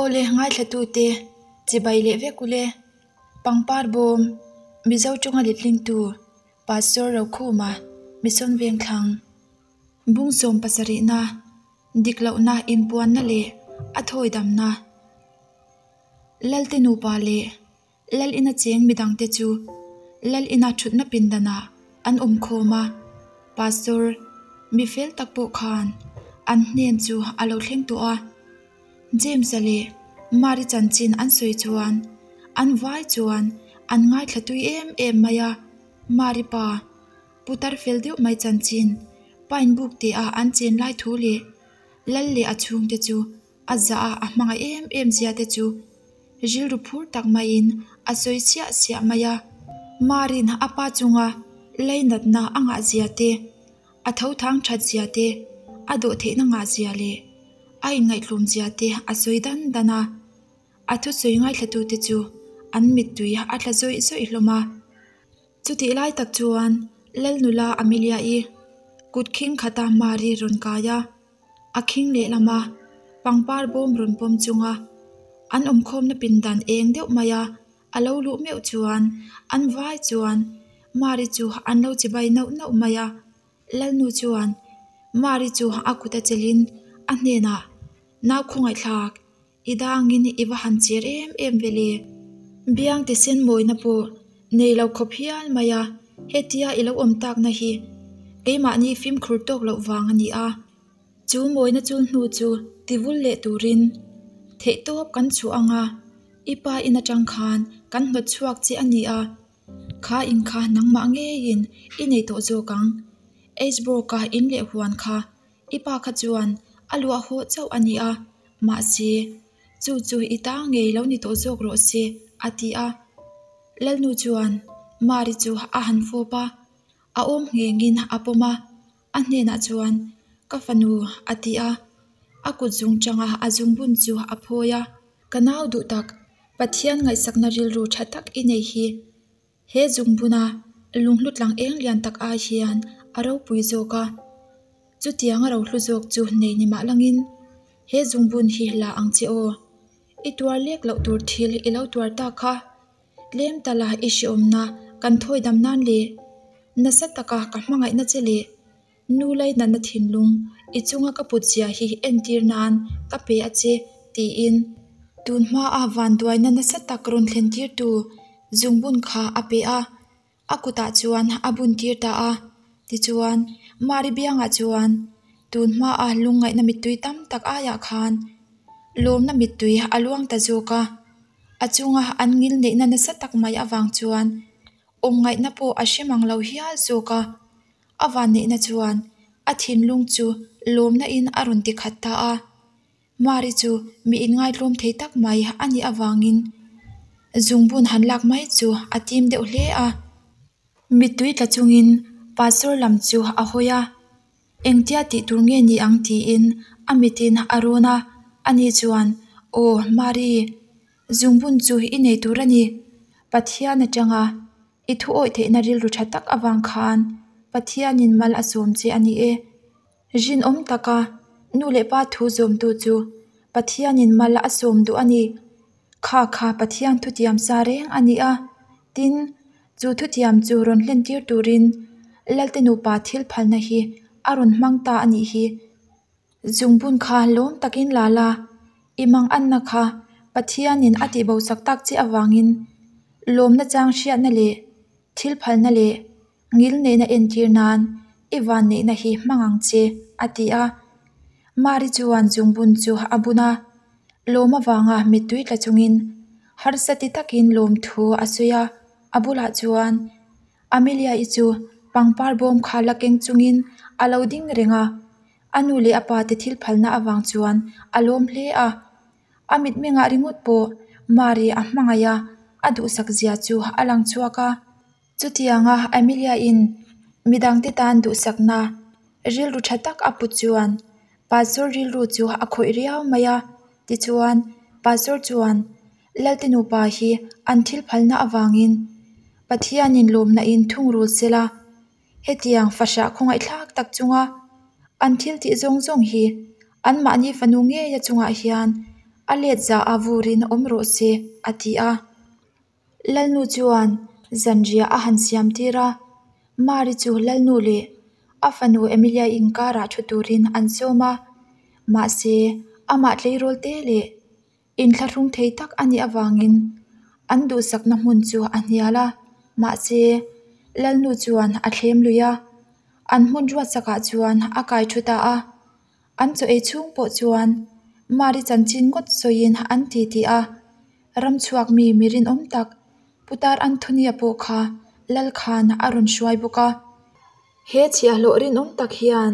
Awle ngaithlatute chibai leh vek ule. Pangpar bawm, Mizo tawnga letlingtu Pastor Rokhuma, Mission Vengthlang. Bung sawm pasarihna, dik lohna inpuanna leh a thawi damna. Lalte nupa leh Lal ina cheng midangte chu Lal ina thutna pindanah an awm khawm a, Pastor mi fel tak pawh khan an hnen chu a lo thleng tawh a. James-a leh Mary chanchin an sawi chuan an vai chuan an ngaithla tui em em mai a, Mary pa putar fel deuh mai chanchin pine buk tih a an chen lai thu leh Lal leh a chhungte chu A zah a, a hmangaih em em zia te chu rilru phur tak maiin a sawi siah siah mai a. Marin a pa chunga leinatna a ngah zia te, a tho thang that zia te, a dawh theihna ngah zia leh a inngaihtlawm zia te a sawi dan dan a. A thusawi ngaithlatute chu an mittui a tla zawih zawih hlawm a. Chutih lai tak chuan Lalnula Amelia-i kut khing khata Mari rawn kai a. A khing lehlama pangpar bawm rawn pawm chunga an awmkhawmna pindan eng deuh mai a, a lo luh meuh chuan an vai chuan Mari chu an lo chibai nauh nauh mai a. Lalnu chuan Mari chu a kut a chelhin a hnenah, Nau khawngaihthlak, I dangin i va han cher em em ve le. Biang ti sen mawina pawh nei lo khawp hial mai a, hetia i lo awm takna hi keimahni fimkhur tawk loh vang a ni a. Chu mawina chul hnu chu ti vul leh turin theihtawp kan chhuah ang a, i pa in atang khan kan hnawt chhuak che a ni a, kha in kha nangmah ngeiin i nei tawh zawk ang. Ashbrook-a in leh huan kha I pa kha chuan a luah haw chauh a ni a, mahse, chu chu i ta ngei lo ni tawh zawk rawh se, a ti a. Lalnu chuan Mari chu a han fawp a, a awm nghengin a pawm a, a hnenah chuan, Ka fanu, a ti a. A kut zung changa a zungbun chu a phawi a. Ka nau duh tak, Pathian ngaihsakna rilru tha tak i nei hi. He zungbuna lunghlu tlang eng lian tak ai hian a ropui zawk a, chutiang a rohlu zawk chu nei ni mah langin he zungbun hi la ang che aw. I tuar lek loh tur thil i lo tuar ta kha. Tlem tala i hreawmna kan thawi dam nan leh nasa taka ka hmangaihna che leh Nu Lainatna thinlung i chunga ka put zia hi entir nan ka pe a che, tiin. Tun hmaa vanduaina nasa tak rawn thlen tirtu zungbun kha a pe a, a kutah chuan a bun tir ta a. Tichuan, Mari biangah chuan tun hmaa lungngaihna mittui tam tak aiah khan lawmna mittui a luang ta zawk a. A chunga an ngil neihna nasa tak mai avang chuan awmngaihna pawh a hre mang lo hial zawk a. A vanneihna chuan a thinlung chu lawmna in a rawn ti khat ta a. Mari chu mi inngaitlawm thei tak mai a nih avangin zungbun han lak mai chu a tim deuh hle a. Mittui tla chungin pastor lam chu a hawi a, engtia tih tur nge ni ang tiin a mitin a rawn a, ani chuan, Aw Mari, zungbun chu i nei tur a ni, Pathian atanga I thu awih theihna rilru tha tak avang khan Pathianin mal a sawm che a ni e. Rinawm taka nu leh pa thu zawmtu chu Pathianin mal a sawm duh a ni. Kha kha Pathian thutiam sa reng a ni a, tin, chu thutiam chu rawn hlentir turin Lalte nupa thil phalna hi a rawn hmang ta a nih hi. Zungbun kha lawm takin la la, i mang anna kha Pathianin a tihbo chak tak che avangin lawmna chang hriatna leh thil phalna leh ngilneihna entir nan i vanneihna hi hmang ang che, a ti a. Mari chuan zungbun chu a bun a, lawm avanga mittui tla chungin harsa ti takin lawmthu a sawi a, a bulah chuan Amelia-i chu pangpar bawm kha la keng chungin a lo ding reng a, a nu leh a pa te thil phalna avang chuan a lawm hle a. A mitmengah ringawt pawh Mari a hmangaih a, a duhsak zia chu a lang chhuak a. Chutianga Amelia-in midangte tan duhsakna rilru tha tak a put chuan Pastor rilru chu a khawih riau mai a, tichuan Pastor chuan Lalte nupa hi an thil phalna avangin Pathianin lawmna in thungrul sela, hetiang fahrah khawngaihthlak tak chunga an thil tih zawng zawng hi anmahni fanu ngeia chungah hian A let za a vurin awm rawh se, a ti a. Lalnu chuan zanriah a han siam tir a, Mari chu Lalnu leh a fanu Emilia inkarah thu turin an sawm a, mahse amah tleirawl te leh inthlahrung thei tak a nih avangin an duhsakna hmun chu a hnial a, mahse Lalnu chuan a thlem lui a, an hmun ruatsakah chuan a kai thu ta a. An chaw ei chhung pawh chuan Mari chanchin ngawt sawiin an ti ti a, ram chhuak mi mi rinawm tak Putar Anthony-a pawh kha Lal khan a rawn hruai bawk a. He chhiahhlawh rinawm tak hian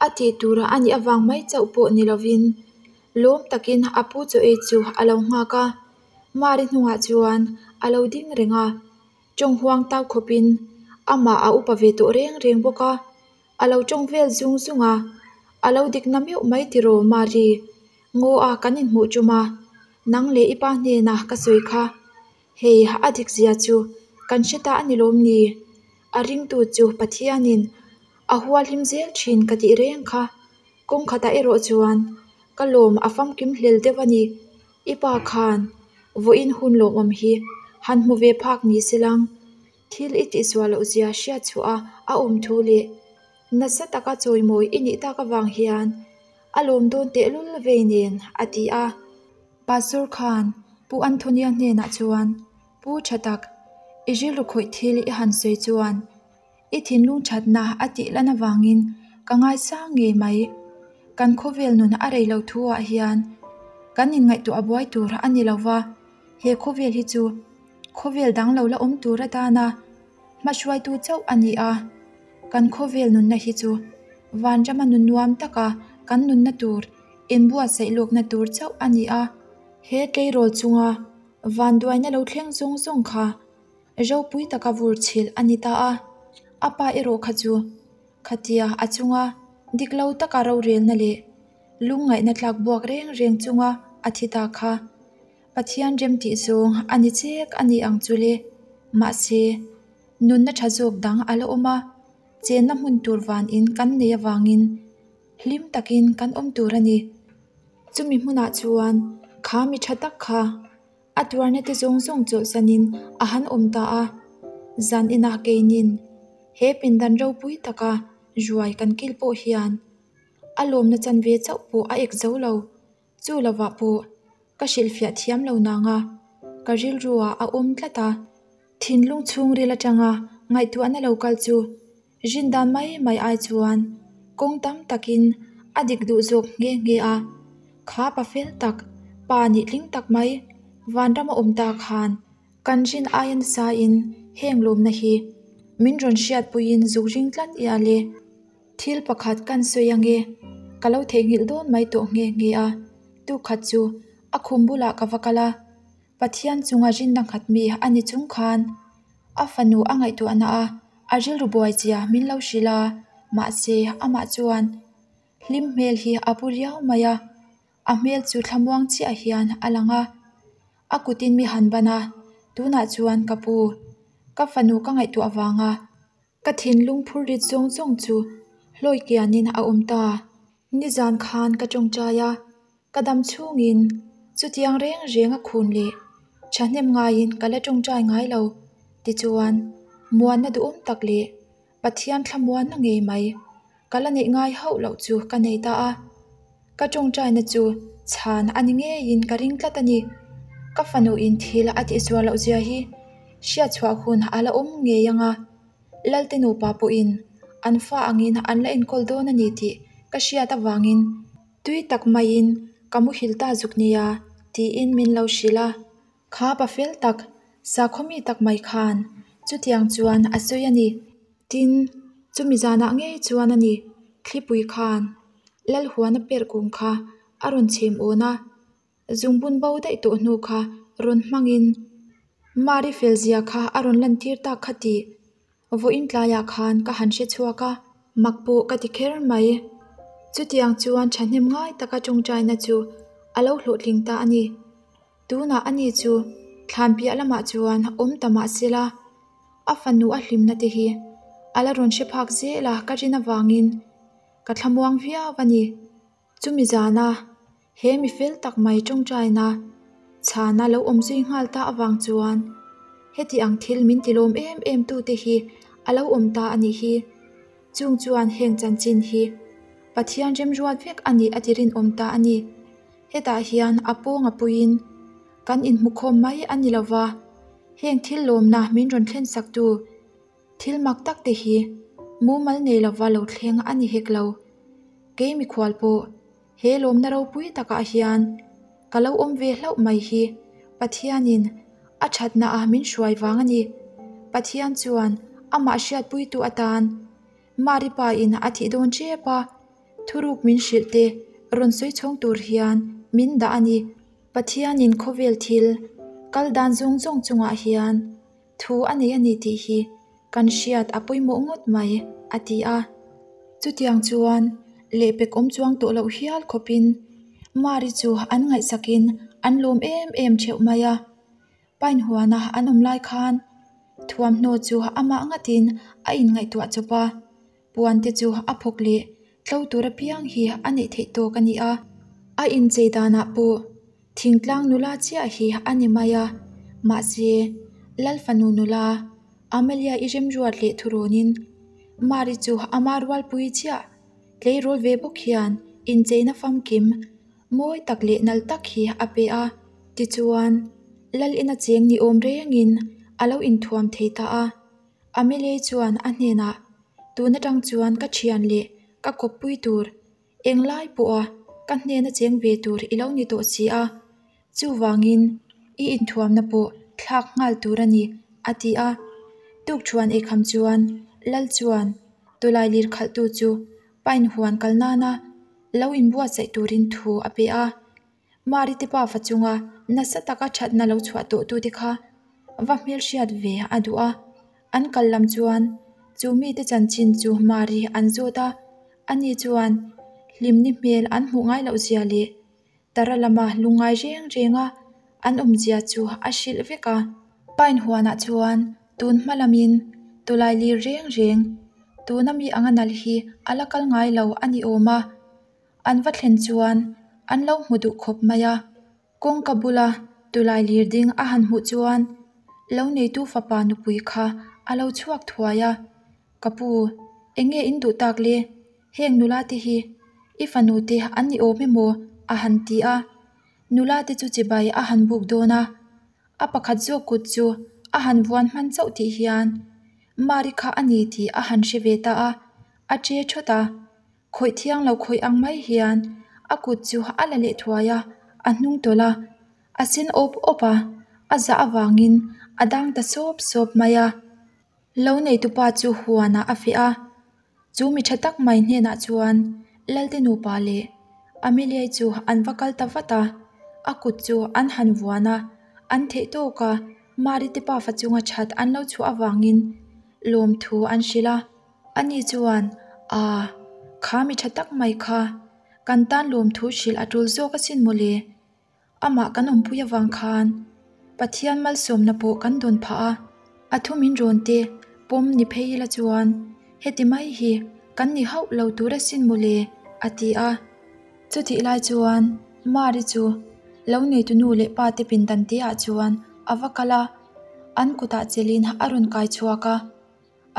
a tih tura a nih avang mai chauh pawh ni lovin lawm takin a pu chaw ei chu a lo nghak a, Mari hnungah chuan a lo ding reng a, tawng huang tau khawpin amah a upa ve tawh reng reng bawk a. A lo tawng vel zung zung a, a lo dik na meuh mai tiraw Mari, ngaw a kan inhmuh tum a, nang leh i pa hnena ka sawi kha, hei a dik zia chu kan hre ta a ni lawm ni? A ringtu chu Pathianin a hualhim zel thin ka tih reng kha, kawng khatah erawh chuan ka lawm a famkim hlel deuh a ni, i pa khan vawiin hun lawmawm hi han hmu ve phak ni se lang. Thil i tihsual loh zia hriat chhuah a a awm thu leh nasa taka chawimawi i nih tak avang hian a lawm dawn tehlul vei nen, a ti a. Pastor khan Pu Anthony-a hnenah chuan, Pu tha tak, i rilru khawih thil i han sawi chuan i thinlung thatna a tih lan avangin ka ngaisang ngei mai. Kan khawvel nun a rei lo thu ah hian kan inngaihtuah buai tur a ni lo va, he khawvel hi chu Khawvel dang lo la awm tur atana hmahruaitu chauh a ni a, kan khawvel nunna hi chu vanrama nun nuam taka kan nunna tur inbuatsaih lawkna tur chauh a ni a. He tleirawl chunga vanduaina lo thleng zawng zawng kha ropui taka vur chhilh a ni ta a, a pa erawh kha chu khatia a chunga dik lo taka rorelna leh lungngaihna tlak buak reng reng chunga a thi ta kha. Pathian rem tih zawng a ni chek a ni ang chu le. Mahse, nunna tha zawk dang a la awm a, chenna hmun tur vanin kan nei avangin hlim takin kan awm tur a ni. Chumi hmunah chuan kha mi tha tak kha a tuarna te zawng zawng chawlhsanin a han awm ta a, zan inah keinin he pindan ropui taka ruai kan kil pawh hian a lawmna chanve chauh pawh a ek zo lo. Chu lovah pawh ka hrilhfiah thiam lo nang a, ka rilruah a awm tlat a. Thinlung chhungril atanga ngaihtuahna lo kal chu rin dan mai mai ai chuan kawng tam takin a dik duh zawk nghe nghe a. Kha pa fel tak, pa nih tling tak mai vanrama awm ta khan kan rin aia nasain heng lawmna hi min rawn hriatpuiin zuk ring tlat ia le. Thil pakhat kan sawi ange, ka lo theihnghilh dawn mai tawh nghe nghe a, tukhat chu a khum bulah ka va kal a, Pathian chunga rinna nghat mi a ni chung khan a fanu a ngaihtuahna a a rilru buai chia min lo hrilh a, mahse amah chuan hlim hmel hi a pu riau mai a, a hmel chu thlamuang chiah hian a lang a, a kutin mi han ban a, tunah chuan ka pu, ka fanu ka ngaihtuah vanga. Ka thinlung phur rit zawng zawng chu hlawi kianin a awm ta. Nizan khan ka tawngtai a, ka dam chhungin chutiang reng reng a khun leh thahnem ngaiin ka la tawngtai ngai lo. Tichuan, muanna duhawm tak leh Pathian thlamuanna ngei mai ka la neih ngai hauh loh chu ka nei ta a. Ka tawngtaina chu chhan a ni ngeiin ka ring tlat a ni. Ka fanuin thil a tihsual loh zia hi hriatchhuah hun a la awm ngei ang a, Lalte nupa pawhin an fa angin an la enkawl dawn a ni tih ka hriat avangin tui tak maiin ka muhil ta zuk nia tiin min lo hrilh a. Kha pa fel tak, sakhaw mi tak mai khan chutiang chuan a sawi a ni. Tin, chumi zanah ngei chuan a ni, thlipui khan Lalhuana per kung kha a rawn chhem awn a, zungbun bo daih tawh hnu kha rawn hmangin Mari felzia kha a rawn lantir tak kha tih Vawiin tlaiah khan ka han hre chhuak a, mak pawh ka ti kher mai. Chutiang chuan thahnem ngai taka tawngtaina chu a lo hlawhtling ta a ni. Tunah ani chu thlan piah lamah chuan awm ta mah sela, a fanu a hlimna te hi a la rawn hre phak zel a ka rin avangin ka thlamuang viau a ni. Chumi zana. He mi fel tak mai tawngtaina chhana lo awm zui nghal ta avang chuan heti ang thil min tilawm em em tute hi a lo awm ta a nih hi. Chung chuan heng chanchin hi Pathian remruat vek a nih a ti rinawm ta a ni. Hetah hian a pawng a puiin kan inhmukhawm mai a ni lova, heng thil lawmna min rawn thlen saktu thil mak tak te hi mumal nei lova lo thleng a ni hek lo. Kei mikhual pawh he lawmna ropui takah hian ka lo awm ve hlauh mai hi Pathianin a thatna a min hruai vang a ni. Pathian chuan amah hriatpuitu atan Mari pa in a thih dawn tep a, thuruk min hrilh te rawn sawi chhawng tur hian min dah a ni. Pathianin khawvel thil kal dan zawng zawng chungah hian thu a nei a ni tih hi kan hriat a pawimawh ngawt mai, a ti a. Chutiang chuan lehpek awm chuang tawh loh hial khawpin Mari chu an ngaihsakin an lawm em em theuh mai a. Pine huana an awm lai khan thuamhnaw chu amah ngatin a inngaihtuah chawp a, puan te chu a phawk leh tlo tur apiang hi a neih theih tawk a ni a. A inchei danah pawh thingtlang nula chiah hi a ni mai a, mahse Lal fanu nula Amelia i remruat leh thurawnin Mari chu ama rualpui chiah tleirawl ve bawk hian incheina famkim Mawi tak leh nal tak hi a pe a, tichuan Lal ina cheng ni awm rengin a lo inthuam thei ta a. Amelie chuan a hnenah, Tun atang chuan ka thian leh ka kawppui tur, englai pawha ka hnena cheng ve tur i lo ni tawh si a, chuvangin i inthuamna pawh thlak nghal tur a ni, a ti a. Tukṭhuan eikham chuan Lal chuan tawlailir khalhtu chu Pine huan kal nana lo inbuatsaih turin thu a pe a. Mari te pafa chunga nasa taka thatna lo chhuah tawh tute kha va hmelhriat ve a duh a. An kal lam chuan chu mite chanchin chu Mari an zawt a, ani chuan hlimni hmel an hmuh ngai loh zia leh Tara lama lungngai reng renga an awmzia chu a hrilh vek a. Pine huanah chuan tun hma lamin tawlai lir reng reng tuna mi anga nalh hi a la kal ngai lo a ni awm a. An va thlen chuan an lo hmu duh khawp mai a. Kawngka bula tawlai lir ding a han hmuh chuan lo neitu fapa nupui kha a lo chhuak thuai a. Ka pu, eng nge in duh tak le? Heng nula te hi i fanu te an ni awm emaw? a han ti a. Nula te chu chibai a han buk dawn a, a pakhat zawk kut chu a han vuan hman chauh tih hian Mari kha a ni tih a han hre ve ta a, a che thawt a. Khawih thiang lo khawih ang mai hian a kut chu a la leh thuai a, a hnung tawlh a, a sen awp awp a, a zah avangin a dang ta sawp sawp mai a. Lo neitupa chu huanah a feh a, chu mi tha tak mai hnenah chuan Lalte nupa leh Amelia chu an va kal ta vat a, a kut chu an han vuan a, an theih tawk a, Mari te pafa chunga that an lo chhuah avangin lawmthu an hrilh a. Ani chuan, Aa, kha mi tha tak mai kha, kan tan lawmthu hrilh a tul zawk asin mawle. Amah kan awmpui avang khan Pathian malsawmna pawh kan dawn phah a, a thu min rawn te pawm ni phei ila chuan heti mai hi kan ni hauh lo tur asin mawle, a ti a. Chutih lai chuan Mari chu lo neitu nu leh pa te pindan te ah chuan a va kal a, an kutah chelin a rawn kai chhuak a.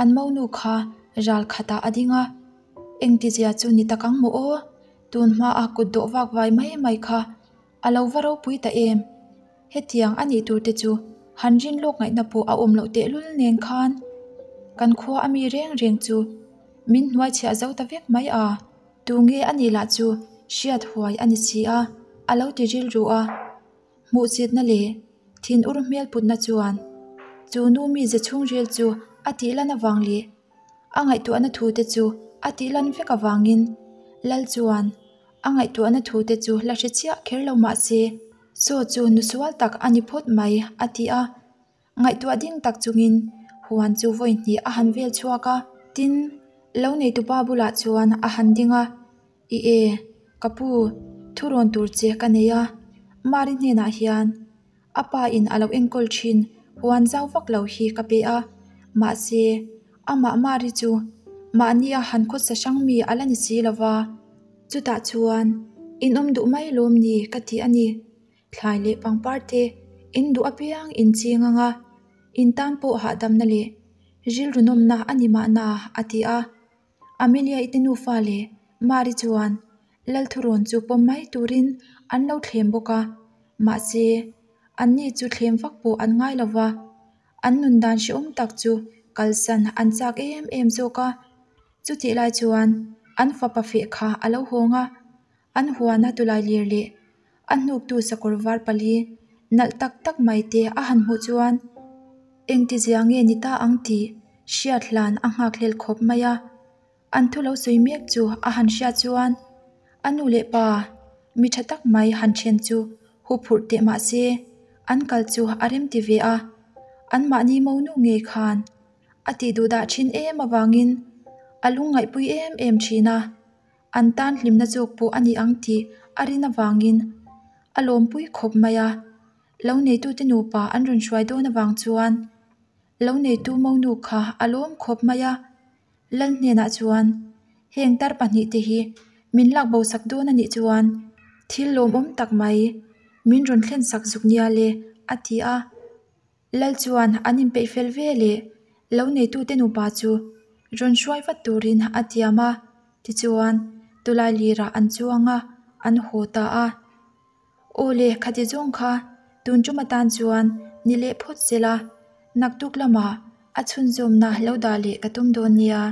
An monu kha ral khatah a ding a, engtizia chu ni tak ang maw aw? Tun hmaa kut dawh vak vai mai mai kha a lo va ropui ta em? Hetiang a nih tur te chu han rin lawk ngaihna pawh a awm loh tehlul nen khan kan khua a mi reng reng chu min hnuai chhiah zo ta vek mai a. Tunge a nih lah chu hriat huai a ni si a, a lo ti rilru a. Hmuhchitna leh thinur hmel putna chuan chu nu mize chhungril chu a tih lan avang leh a ngaihtuahna thu te chu a tih lan vek avangin Lal chuan a ngaihtuahna thu te chu la hre chiah kher lo mah se saw chu nu sual tak a ni phawt mai a ti a. Ngaihtuah ding tak chungin huan chu vawi hnih a han vel chhuak a, tin lo neitupa bulah chuan a han ding a, I e, ka pu, thu rawn tur che ka nei a, Mari hnenah hian a pa in a lo enkawl thin huan zau vak lo hi ka pe a, mahse amah Mari chu mahnia han khawsa hrang mi a la ni si lo va, chutah chuan. In awm duh mai lawm ni ka ti a ni. Thlai leh pangpar te in duh apiang in ching ang a, in tan pawh hahdamna leh rilru nawmna a ni mahna a ti a. Amelia-i te nufa leh Mari chuan Lalthurawn chu pawm mai turin an lo thlem bawk a, mahse anni chu thlem vak pawh an ngai lo va, an nun dan hrehawm tak chu kalsan an chak em em zawk a. Chutih lai chuan an fapa feh kha a lo hawng a, an huana tulai lir leh a hnuktu sakawr var pali nalh tak tak mai te a han hmuh chuan engtizia nge ni ta ang tih hriat hlan a nghakhlel khawp mai a. An thu lo sawi mek chu a han hriat chuan a nu leh pa mi tha tak mai han then chu huphurh teh mah se an kal chu a rem ti ve a, anmahni monu ngei khan a tih duh dah thin em avangin a lungngaihpui em em thin a, an tan hlimna zawk pawh a ni ang tih a rin avangin a lawmpui khawp mai a, lo neitute nupa an rawn hruai dawn avang chuan lo neitu monu kha a lawm khawp mai a. Lal hnenah chuan, Heng tar pahnihte hi min lak bo sak dawn a nih chuan thil lawmawm tak mai min rawn thlen sak zuk nia le, a ti a. Lal chuan an inpeih fel ve leh lo neitute nupa chu rawn hruai vat turin a tiam a, tichuan tulai lirah an chuang a, an haw ta a. Aw le, khati zawng kha tun tum atan chuan ni leh phawt se la, naktuk lamah a chhunzawmna lo dah leh ka tum dawn nia.